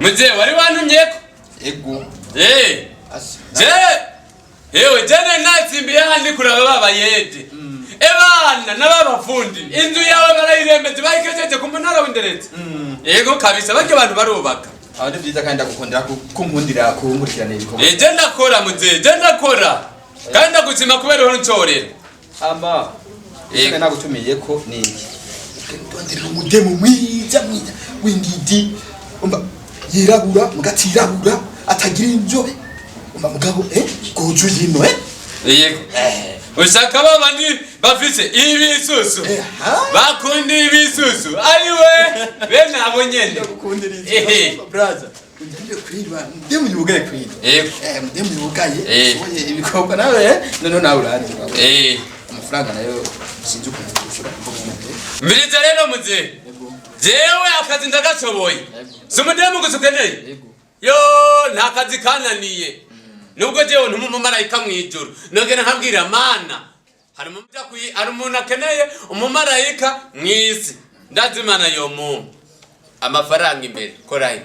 Mzee wari wantumyeko? Ego. Eh. Asi. Je yewe jene natsimbiye handi kuraba babayede ebana n'ababafundi inzu yawe barayirembeje, bayikejeje ku munara w'inderetse. Yego kabisa, barya abantu barubaka. Aho ni byiza kandi ndagukundira kunkundira kunkurikirana ibikorwa. Eh, je ndakora mzee, je ndakora kandi ndaguzima kubera uhora uncorera. Ama. Yego. Ego. Nagutumiye ko ni iki? Ndondera umudemu mwiza mwiza w'ingidi. Umva, yirabura mugatirabura, atagira inzobe. Umva mugabo, gojo yino, eh? Yego, ushaka babandi bafise ibisusu? Eh, ha? Bakunda ibisusu, ayiwe bene abo nyene. Ndagukundira. Ehe. Iki brother? Ndende kwirwa, ndemu yugaye kwirwa. Yego. Mudemu yugaye. Eh. Oye, ibikorwa nawe, eh? None nawe uranzi. Eh. Amafaranga nayo sinzi ukuntu ushobora kuvuga. Mbiriza rero mzee. Yego. Jewe akazi ndagashoboye. Si umudemu gusa ukeneye? Yego. Yo, nta kazi kananiye. Nubwo jewe ntumumarayika mw'ijuru, nogera nkabwira Mana hari hari umuntu akeneye umumarayika mw'isi, ndazi Imana yomuha amafaranga imbere. Korayo.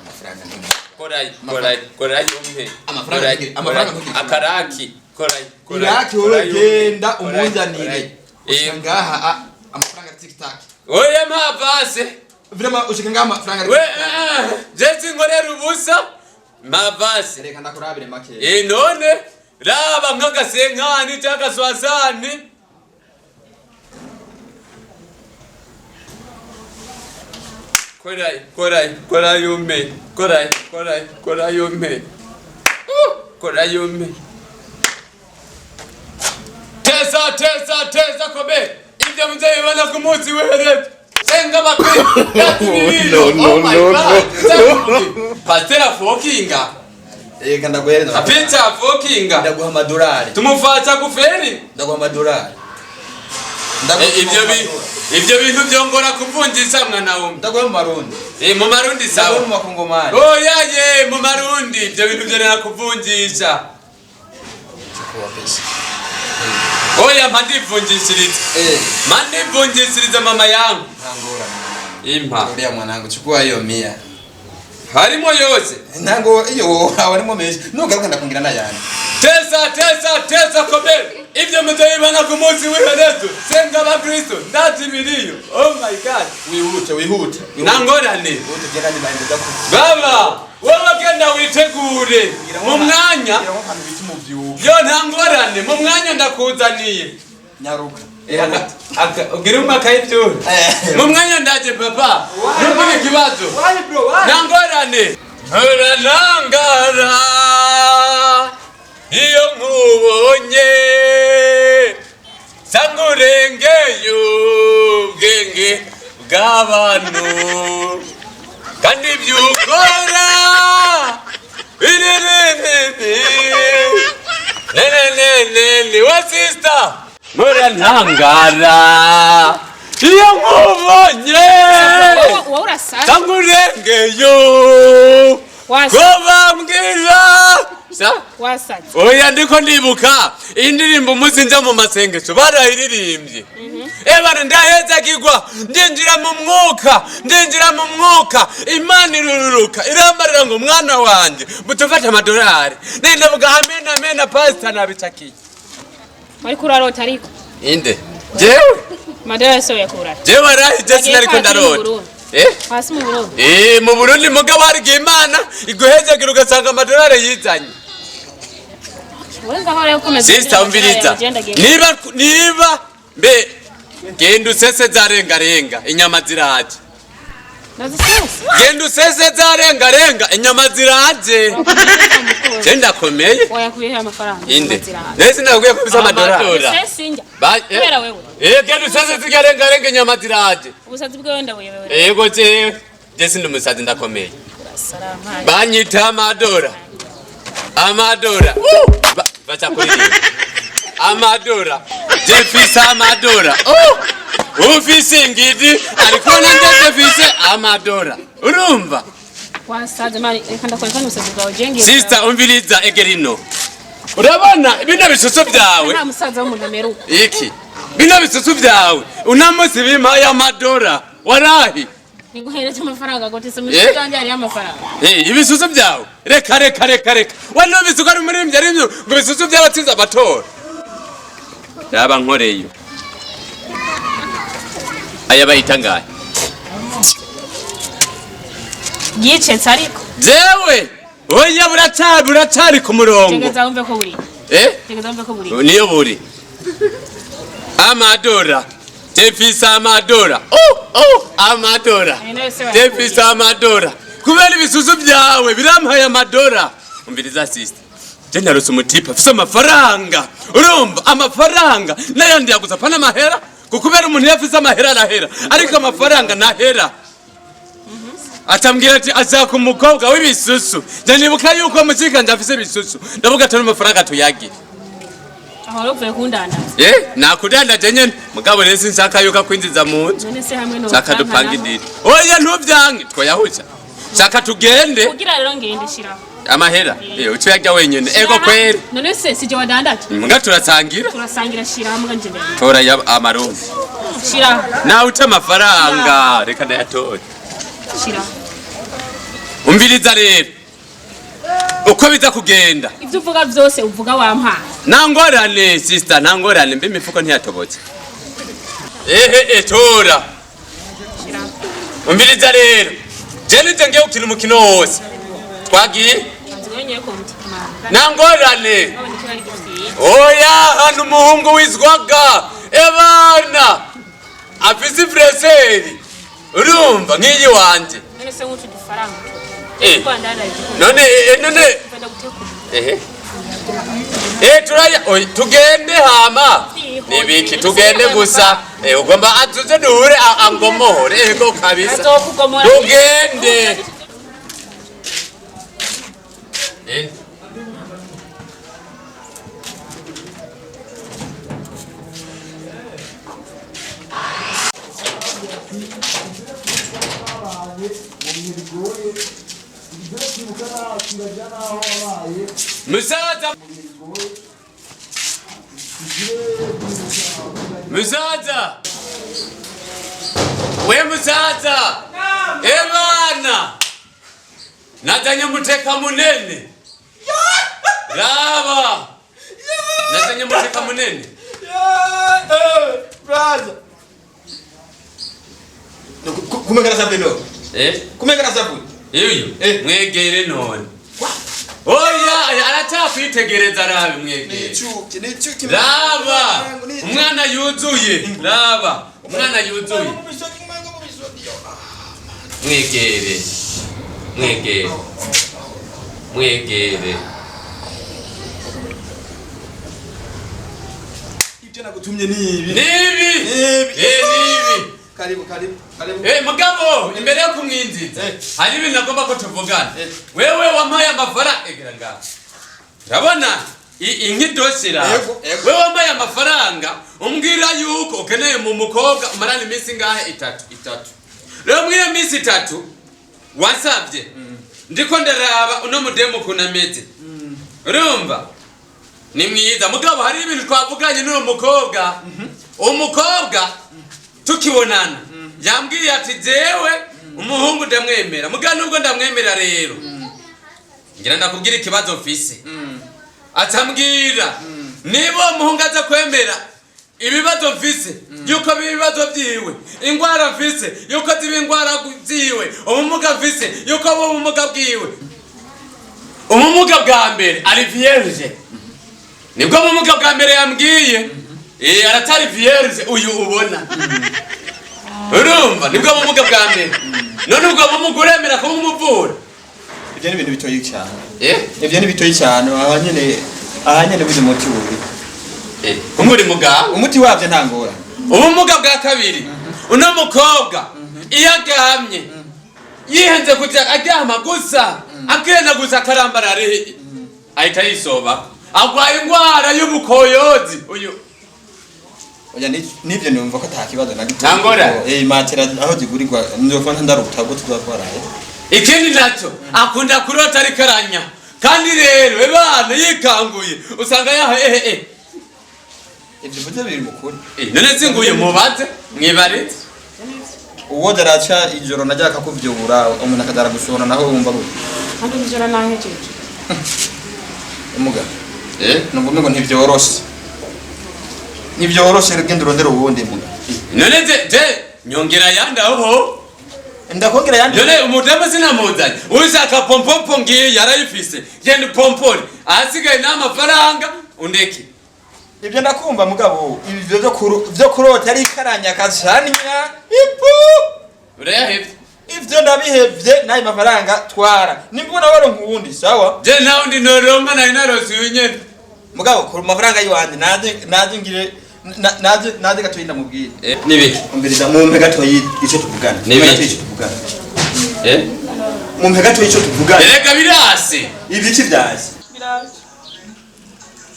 Amafaranga ni Korayo, korayo, korayo umpe. Amafaranga Korayo, amafaranga korayo. ntugire. Akaraki, korayo, korayo, Iraki wowe, korayo umpe. genda Korayo, umunzanire. korayo. Ushika Eh, ngaha, amafaranga ari tic tac. Oya, mpavase. Vraiment, ushika ngaha amafaranga ari We tic tac. Je sinkorera ubusa, mpavase. Reka ndakurabire make. Eh, none raba nk'agasenkani cyangwa agaswasani. Korayo, korayo, korayo umpe, korayo, korayo, korayo umpe. Korayo umpe. Tesa, tesa, tesa, kobe ibyo muzabibona ku munsi w'ejo. Senga bakwe. No, no, no, no. Pasiteri afokinga. Reka ndaguhereza. Apita afokinga. Ndaguha amadolari. Tumufata guferi. Ndaguha amadolari. Eh, ivyo bintu vyongora kuvunjisa, mwana wumwe. Ndaguha mu Marundi. Eh, mu Marundi. Ndaguha Sawa. mu Makongomani. Oya ye, mu Marundi ivyo bintu vyorera kuvunjisha. Chukua pesa. Oya, mpa ndivunjishiriza. Eh. Mpa ndivunjishiriza, mama yangu. Nta ngorane. Impa. Uriya mwanangu, chukua hiyo 100. Harimo yose? Ntango iyo harimo menshi. Nugaruka ndakungira n'ayandi. Tesa, tesa, tesa, kobe ivyo muzabibona ku munsi w'iherezo. Senga abakristo, ndazi biriyo. Oh my God. Wihute, wihute. Nta ngorane. Wihute, genda niba ndaku. Baba, wowe genda witegure mu mwanya. Ngira nko bita umuvyuko. Yo, nta ngorane, mu mwanya ndakuzaniye. Nyaruka. Ugira umwaka y'ivyura. Mu mwanya ndaje, papa, ntugire ikibazo. Why bro, why? Nta ngorane. Nturarangara iyo nkubonye, sanga urengeye ubwenge bw'abantu, kandi ibyo ukora biririri nenenenene wa sister. Murantangara iyo nkubonye. Wowe urasaze. Sanga urengeyo. Wasaze. Ko bambwira sa. Wasaze. Oya, ndiko ndibuka iyi ndirimbo umunsi nja mu masengesho barayiririmbye. Ebana, ndahezagirwa, ndinjira mu mwuka, ndinjira mu mwuka, Imana irururuka irambarira ngo: "Mwana wanje, mutufate amadolari." Nendavuga: "Amen, amen, pastor, nabicakiye." Wariko urarota ariko. Inde jewe? Amadolari yose uyakura? Jewe arahije, sinariko ndarota, eh. Hasi mu Burundi. Eh, mu Burundi, mugabo hari Imana iguhezagira ugasanga amadolari yizanye. Wowe ngaho rero ukomeza. Sister, umviriza, niba mbe genda usese zarengarenga, inyama ziraje. Nazisese. Genda usese zarengarenga, inyama ziraje. Je ndakomeye. Wayakuyeho amafaranga? Inde nese ndakubwiye ko bisa amadolari. Sese njya. Kubera wewe. Eh, genda usese zigarengarenga, inyama ziraje. Ubusazi bwawe ndabuyobewe. Yego, jewe je sindi umusazi, ndakomeye. Urasara. Banyita amadora, amadora. Baca kuririmba amadora, jefise amadora. Oh! Ufise ingidi ariko nanje jefise amadora, urumva? Wasaze mani, reka ndakwereka n'ubusazi bwawe jenge. Sister, umviriza, egerino, urabona bino bisusu byawe? Nta musaza w'umuntu ameruka. Iki bino bisusu byawe, unamunsi bimpaye amadora, warahi. Niguhereze amafaranga gute se? Eh? Muri yanjye hariyo amafaranga. Eh, ibisusu byawe, reka reka reka reka, we numvise ko ari umuririmbyi ari ngo ibisusu by'abatsinze amatora yaba nkoreyo. Aya bayita ngahe? Yicetse ariko. Jewe oya, buracari buracari ku murongo. Tegeza wumve ko buri. Eh? Tegeza wumve ko buri. Niyo buri amadora tefisa amadora, oh oh, amadora. Ayo nayo se wayakuye? Tefisa amadora kubera ibisusu byawe birampaye amadora. Umviriza sister, je narose umutipe afise amafaranga, urumva amafaranga n'ayandi yaguza pana amahera, kukubera umuntu iyo afise amahera arahera, ariko amafaranga ntahera. Atambwira ati ashaka umukobwa w'ibisusu. Nje nibuka yuko mushikanje afise ibisusu, ndavuga ati amafaranga tuyagire. Aho wari uvuye kundandaza? Eh, nakudandaje nyene, mugabo rero sinshaka yuko akwinjiza mu nzu. None se hamwe no Shaka dupanga idini. Oya, ntuvyange, twoyahuza. Shaka tugende. Kugira rero ngende, shiraho. Amahera eh uco yarya wenyene, ego kweri. None se sije wadandaje? Muga turasangira. Turasangira, shiraho mbwa nje ndagenda. Tora ya amarundi. Shiraho. Nawe uca amafaranga, reka ndayatore. Shiraho. Umviriza rero uko biza kugenda. Ibyo uvuga byose uvuga wampaye. Nta ngorane sister, nta ngorane, mbe imifuko ntiyatobotse? Ehe, tora. Shiraho. Umviriza rero, je nije ngiye gukina umukino wose twagiye. Nzi wenyine ko mutima. Nta ngorane. Babona ko ari gifite. Oya, hano umuhungu wizwaga ebana afise ifureseri, urumva nk'iyi wanje. None se nk'utu dufaranga? Eh. Twandandaje. None none Mvenda gutekura. Ehe, turaya oya, tugende hama nibiki, tugende gusa. Ugomba atuze duhure angomohore, ego kabisa. Azokugomora. Tugende. Musaza, musaza, we musaza, ebana nazanye muteka munene, raba nazanye muteka munene. Braza. Kumengana sabwe no. Eh? Kumengana sabwe. Yuyu? Eh. Mwegere none. Oya, aracyakwitegereza, rabe mwegere. Nichuki, nichuki. Raba umwana yuzuye, raba umwana yuzuye. Mwegere, mwegere, mwegere. Ibyo nagutumye ni ibi. Nibi. Nibi. Eh, nibi. Karibu, karibu, karibu. Eh, mugabo imbere yo kumwinjiza Eh. hari ibintu agomba ko tuvugana. Eh. Wewe wampaye amafaranga, egera ngaha, urabona inkidosira. Yego, yego. Wewe wampaye amafaranga umbwira yuko ukeneye mu mukobwa umarana iminsi ingahe? Itatu, itatu. Rero muri iyo minsi 3 wasabye, ndiko ndaraba uno mudemu ukuntu ameze, urumva ni mwiza, mugabo hari ibintu twavuganye n'uwo mukobwa. Umukobwa tukibonana yambwiye ati jewe umuhungu ndamwemera, mugabo nubwo ndamwemera rero ngira ndakubwira ikibazo mfise. Atambwira niba uwo muhungu aza kwemera ibibazo mfise, yuko biba ibibazo byiwe, ingwara mfise yuko ziba ingwara ziwe, ubumuga mfise yuko buba ubumuga bwiwe. Ubumuga bwa mbere, ari vierge, nibwo bumuga bwa mbere yambwiye. Eh, aratari vierge uyu ubona, urumva nibwo bumuga bwa mbere. None ubwo bumuga uremera kuba umuvura? Ibyo ni ibintu bitoyi cyane. Eh? Ibyo ni bitoyi cyane, aha nyene, aha nyene buri muti wuri. Eh, kumuri muganga. Umuti wabyo nta ngorane. Ubumuga bwa kabiri, uno mukobwa iyo aryamye yihenze kuja aryama gusa, akenda gusa akarambara, ari ahita yisoba, agwaye ingwara y'ubukoyozi uyu. Oya, nibyo numva ko ata kibazo na gito. Nta ngorane. Eh, matera aho zigurirwa nzopfa ntaruta ubwo tuzatwaraye. Ikindi nacyo, akunda kurota ariko aranya, kandi rero ebana yikanguye usanga yaha ehe eh. Ibyo uvuze biri mu kuri. Eh, none singuye mubaze mwibarize. Uwo araca ijoro najya akakuvyura, umuntu akazara gusona naho wumva gute? Kandi nijoro nahejeje. Umuga numva umengo ntivyoroshe, ntivyoroshe. Rugendo urondera uwundi muga. None je nyongera yandi aho. Ndakongera yandi. None umudamu sinamuzanye, ushaka pompompo ngiyi yarayifise, genda upompore, ahasigaye n'amafaranga undeke. Ibyo ndakumva, mugabo ibyo byo kurota ari ikaranya kacanya ipu. Urayahevye? Ivyo ndabihevye, n'ayo mafaranga twara, nimba waronka uwundi sawa. Je nawe ndi noronka, nari narose uyu nyene. Mugabo ku mafaranga yiwanje naze ngire naze gatoyi ndamubwire. Nibiki? Umviriza, mumpe gatoyi ico tuvugana. Ni ibiki? Gatoyi ico tuvugana. Mumpe gatoyi ico tuvugana. Erega birase. Ibiki vyaje? Biraje.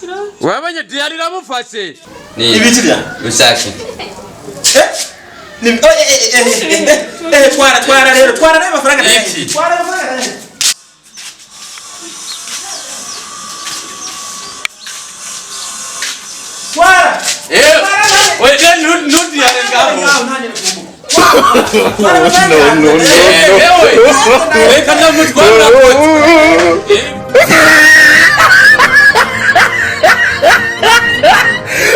Biraje. Wabonye diyari iramufashe. Ibiki vyaje? Ushake. Eh? Ni oh, eh eh eh eh eh eh twara, twara rero, twara nayo mafaranga nayo. Iki? Twara ayo mafaranga nayo. Twara. Oya, ntudiyare ngaho. No, no, no, Ewe, reka ndamutwara. no.